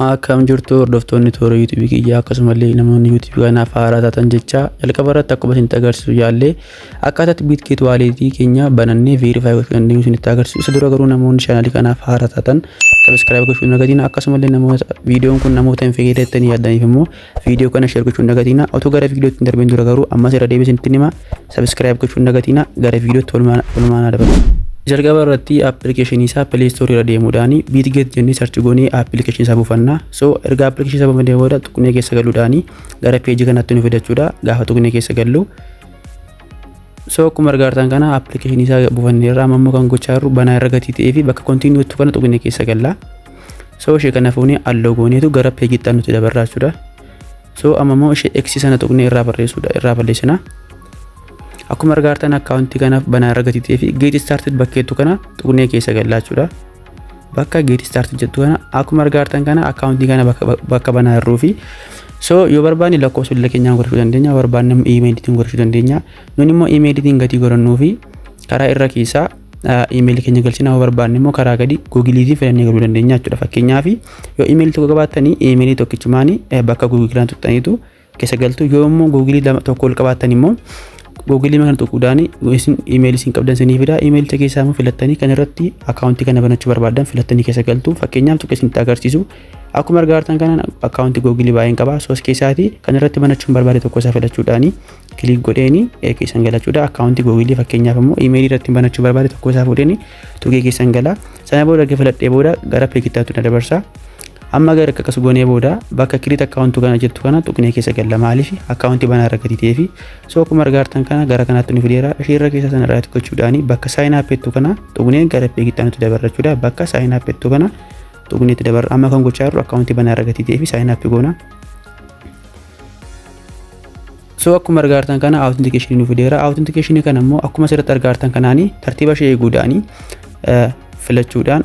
Akkam jirtu hordoftoonni toora YouTubeii kiyyaa, akkasumallee namoonni YouTubeii kanaaf haaraa taatan jecha, jalqaba irratti akkuma isinitti agarsiisu yaallee akkaataatti Bitget Walletii keenya banannee verify gochuu dandeenyu isinitti agarsiisu. Isa dura garuu namoonni channelii kanaaf haaraa taatan subscribe gochuu hin dagatina. Akkasumallee namoota viidiyoon kun namoota hin fayyadattanii yaaddaniif immoo viidiyoo kana share gochuu hin dagatina. Otoo gara viidiyootti hin darbin dura garuu ammas irra deebiin isinitti hima, subscribe gochuu hin dagatina. Gara viidiyootti walumaan dabarra. Jalqaba irratti applicationii isaa Play Storeii irra deemuudhaan Bitget jennee search goonee applicationii isaa buufanna. So erga applicationii isaa buufannee booda tuqnee keessa galuudhaan gara pageii kanatti nu fidachuudha. Gaafa tuqnee keessa gallu, so akkuma argaa jirtan kana applicationii isaa buufannee irraa amma immoo kan gochaa jirru banaa irra gatii ta'ee fi bakka continuetti kana tuqnee keessa galla. So ishee kana fuunee allow gooneetu gara pageitti nuti dabarraa jechuudha. So amma immoo ishee X sana tuqnee irraa barreessuudha, irraa balleessina. Akkuma argaa jirtan accountii kanaaf banaa irra gatii ta'ee fi get started bakkeettu kana tuqnee keessa gallaa jechuudha. Bakka get started jettu kana akkuma argaa jirtan kana accountii kana bakka banaa jirruu fi so yoo barbaanne lakkoofsa bilbila keenyaan godhachuu dandeenya, yoo barbaanne immoo emailiitiin godhachuu dandeenya. Nuni immoo emailiitiin gatii godhannuu fi karaa irra keessaa emailii keenya galchina, yoo barbaanne immoo karaa gadi Googleiitiin filannee galuu dandeenya jechuudha. Fakkeenyaaf yoo emailii tokko qabaattanii emailii tokkichumaanii bakka Googleaan tuqxaniitu keessa galtu. Yoo immoo Googleii tokko ol qabaattan immoo Googleii kana tuquudhaan isin emailii isin qabdan isinii fida. Emailicha keessaa immoo filattanii kan irratti accountii kana banachuu barbaadan filattanii keessa galtu. Fakkeenyaaf tuqee isinitti agarsiisu, akkuma argaa jirtan kana accountii Googleii baay'een qaba. So as keessaati kan irratti banachuun barbaade tokko isaa filachuudhaani click godheeni keessan galachuudha. Accountii Googleii fakkeenyaaf immoo emailii irratti banachuu barbaade tokko isaa fuudheeni tuqee keessan gala. Sana booda erga filadhee booda gara pageittaatti na dabarsa. Amma gara akkas goonee booda bakka create accountuu kana jettu kana tuqnee keessa galla. Maaliif? Accountii banaa irra gatii ta'ee fi so akkuma argaa jirtan kana gara kanaatti nu fideera. Ishee irra keessa sana irraa gochuudhaani bakka sign up jettu kana tuqnee gara pageitti nutti dabarrachuudha. Bakka sign up jettu kana tuqnee itti dabarra. Amma kan gochaa jirru accountii banaa irra gatii ta'ee fi sign up goona. So akkuma argaa jirtan kana authenticationii nu fideera. Authenticationii kana immoo akkuma asirratti argaa jirtan kanaani tartiiba ishee eeguudhaani filachuudhaan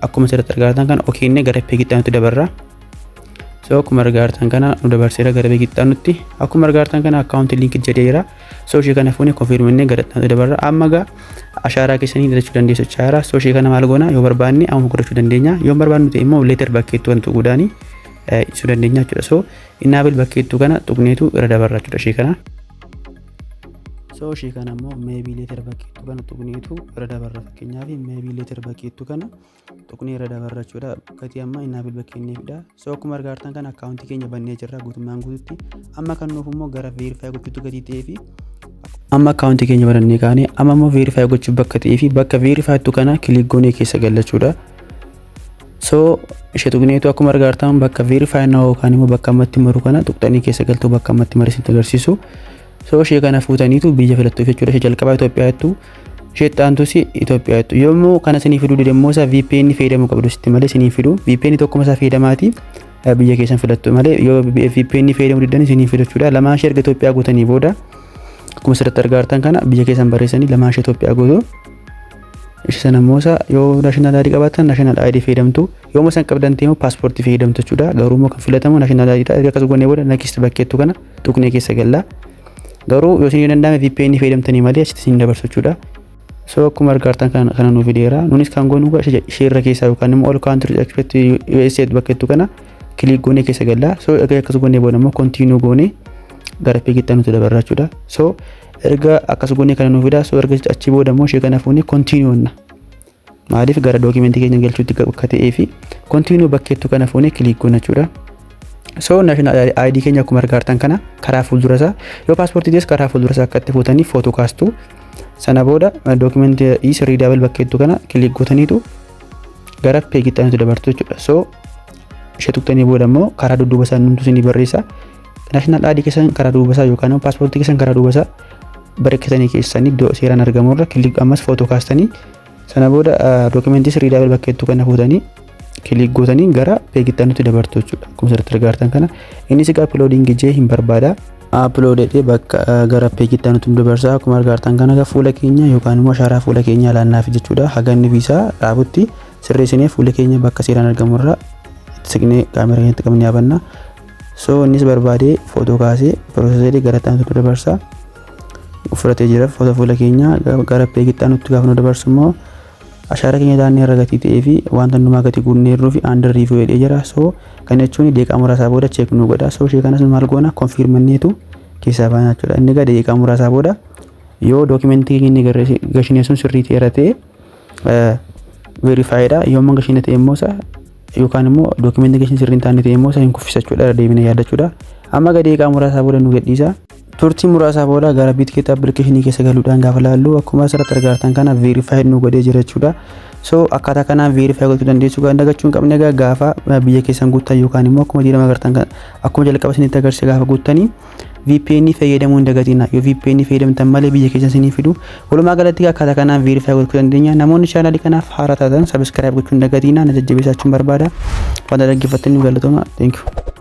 akkuma asirratti argaa jirtan kana okeennee gara pageitti nutti dabarra. So akkuma argaa jirtan kana nu dabarseera gara pageitti nutti. Akkuma argaa jirtan kana accountii link jedheera. So ishee kana fuunee confirminnee gara itti dabarra. Amma gaa ashaaraa keessanii hidhachuu dandeessu jechaadha. So ishee kana maal goona? Yoo barbaanne amma godhachuu dandeenya. Yoo barbaannu ta'e immoo later bakkeettuu kan tuquudhaani ibsuu dandeenya jechuudha. So enable bakkeettuu kana tuqneetu irra dabarra jechuudha ishee kana. So ishee kana immoo maybe later bakkeettuu kana tuqneetu irra dabarra. Fakkeenyaaf maybe later bakkeettuu kana tuqnee irra dabarra jechuudha. Gatii amma enable bakkeenneefidha. So akkuma argaa jirtan kana accountii keenya bannee jirra guutummaan guututti. Amma kan nuuf immoo gara verify gochuutti gatii ta'ee fi amma accountii keenya banannee kaane amma immoo verify gochuuf bakka ta'ee fi bakka verifyttu kana click goonee keessa gallachuudha. So ishee tuqneetu akkuma argaa jirtan bakka verify now yookaan immoo bakka ammatti maru kana tuqxanii keessa galtuu, bakka ammatti maru isinitti agarsiisu. So ishee kana fuutaniitu biyya filattuuf jechuudha. Ishee jalqabaa Itoophiyaa jettu, ishee itti aantus Itoophiyaa jettu. Yommuu kana isinii fiduu dide immoo isaa VPN fayyadamuu qabdu sitti malee isinii fidu. VPN tokkuma isaa fayyadamaati biyya keessan filattu malee yoo VPN fayyadamuu diddan isinii fidachuudha. Lamaan ishee erga Itoophiyaa guutanii booda akkuma asirratti argaa jirtan kana biyya keessan barreessanii lamaan ishee Itoophiyaa guutu. Ishee sana immoo isaa yoo national ID qabaattan national ID fayyadamtu, yoo immoo san qabdan ta'e immoo paaspoortii fayyadamtu jechuudha. Garuu immoo kan filatamu national ID dha. Erga akkas goonee booda next bakkeettu kana tuqnee keessa galla. Garuu yoo isin danda'ame VPN fayyadamtanii malee achitti isin dabarsu jechuudha. So akkuma argaa jirtan kana nu fideera. Nunis kan goonu ishee irra keessaa yookaan immoo all countries except USA bakkeettu kana click goonee keessa galla. So erga akkas goonee booda immoo continue goonee gara pageitti nuti dabarra jechuudha. So erga akkas goonee kana nu fida. So erga achi booda immoo ishee kana fuunee continue na. Maaliif? Gara documentii keenya galchuutti akka ta'ee fi continue bakkeettu kana fuunee click goona jechuudha. So national ID keenya akkuma argaa jirtan kana karaa fuuldura isaa, yoo paaspoortii ta'es karaa fuuldura isaa akka itti fuutanii footoo kaastu. Sana booda documentii is readable bakkeettu kana click gootaniitu gara pageitti nuti dabartu jechuudha. So ishee tuqxanii booda immoo karaa dudduuba isaa numtu isinii barreessa. National ID keessan karaa duuba isaa yookaan immoo paaspoortii keessan karaa duuba isaa barreessanii keessanii iddoo seeraan argamu irra click ammas footoo kaastanii sana booda documentii readable bakkeettu kana fuutanii click gootanii gara pageitti nuti dabartu jechuudha. Akkuma asirratti argaa jirtan kana innis egaa uploading jee hin barbaada. Upload jedhee bakka gara pageitti nuti dabarsa. Akkuma argaa jirtan kana fuula keenya yookaan immoo ashaaraa fuula keenya laannaaf jechuudha. Haganni viisaa dhaabutti sirreessinee fuula keenya bakka seeraan argamu irra itti siqnee kaameraa keenyatti qabnee yaabanna. So innis barbaadee footoo kaasee processerii gara itti nuti dabarsa. Fudhatee jira footoo fuula keenya. Gara pageitti nutti gaafa nu dabarsu immoo Ashaara keenya daannee irra gatii ta'ee fi wanta hundumaa gatii guunneerruu fi under review jedhee jira. So kana jechuun daqiiqaa muraasaa booda check nu godha. So ishee kanas maal goona? Confirmanneetu keessaa baana jechuudha. Inni egaa daqiiqaa muraasaa booda yoo dookimentii inni gashinee sun sirrii ta'eera ta'e verifyiidha. Yoo immoo gashine ta'e immoo isa yookaan immoo dookimentii gashin sirrii hin taane ta'e immoo isa hin kuffisa jechuudha, deebinee yaadachuudha. Amma egaa daqiiqaa muraasaa booda nu gadhiisa. Turtii muraasaa booda gara Bitget appilikeeshinii keessa galuudhaan gaafa laallu, akkuma asirratti argartan kana verify nu godhee jira jechuudha. So akkaataa kanaan verify gochuu dandeessu. Kan dagachuu hin qabne egaa gaafa biyya keessan guuttan yookaan immoo akkuma jedhama agartan kan akkuma jalqaba isinitti agarsiise gaafa guuttanii VPN fayyadamuu hin dagatina. Yoo VPN fayyadamtan malee biyya keessan isinii fidu. Walumaa galatti akkaataa kanaan verify gochuu dandeenya. Namoonni chaanaalii kanaaf haaraa taatan subscribe gochuu hin dagatina. Na jajjabeessaa barbaada. Wanta dhaggeeffattaniif galatooma. Thank you.